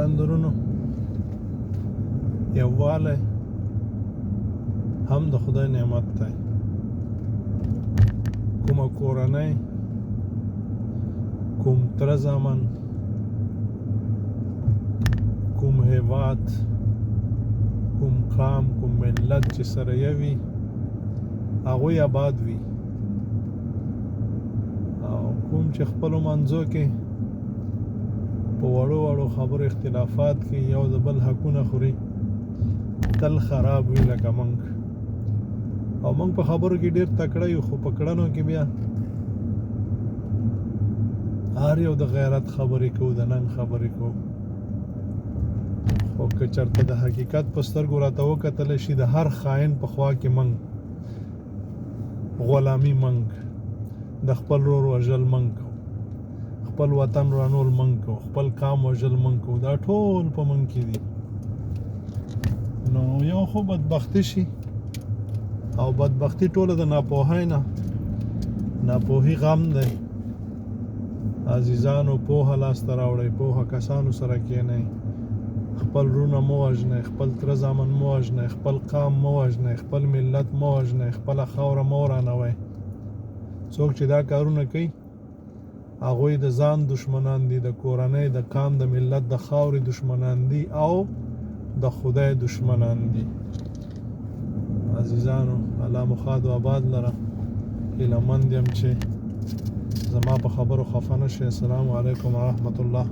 اندرونو یووالی هم د خدای نعمت دی. کومه کورنۍ، کوم تره زامن، کوم هیواد، کوم قام، کوم ملت چې سره یو وي، هغوی آباد وي. او کوم چې خپلو منځو کې په وړو وړو خبرو اختلافات کې یو د بل حقونه خوري، تل خراب وي. لکه موږ، او موږ په خبرو کې ډیر تکړه یو، خو په کړنو کې بیا هر یو د غیرت خبرې کوو، د ننګ خبرې کوو، خو که چرته د حقیقت په سترګو راته وکتل شي، د هر خاین په خوا کې موږ، غلامي موږ، د خپل ورور وژل موږ کوو، خپل وطن ورانول موږ کوو، خپل قام وژل موږ کوو. دا ټول په موږ کې دي. نو یو خو بدبختی شي، او بدبختی ټوله د ناپوهۍ نه، ناپوهي غم دی. عزیزانو، پوهه لاسته راوړئ، پوهه کسانو سره کینئ. خپل وروڼه مه وژنئ، خپل تره زامن مه وژنئ، خپل قام مه وژنئ، خپل ملت مه وژنئ، خپله خاوره مه ورانوئ. څوک چې دا کارونه کوي، هغوی د ځان دشمنان دي، د کورنۍ، د قام، د ملت، د خاورې دشمنان دي او د خدای دشمنان دي. عزیزانو، الله مو ښاد او آباد لره. هیله مند یم چې زما په خبرو خفه نه شئ. السلام علیکم ورحمت الله.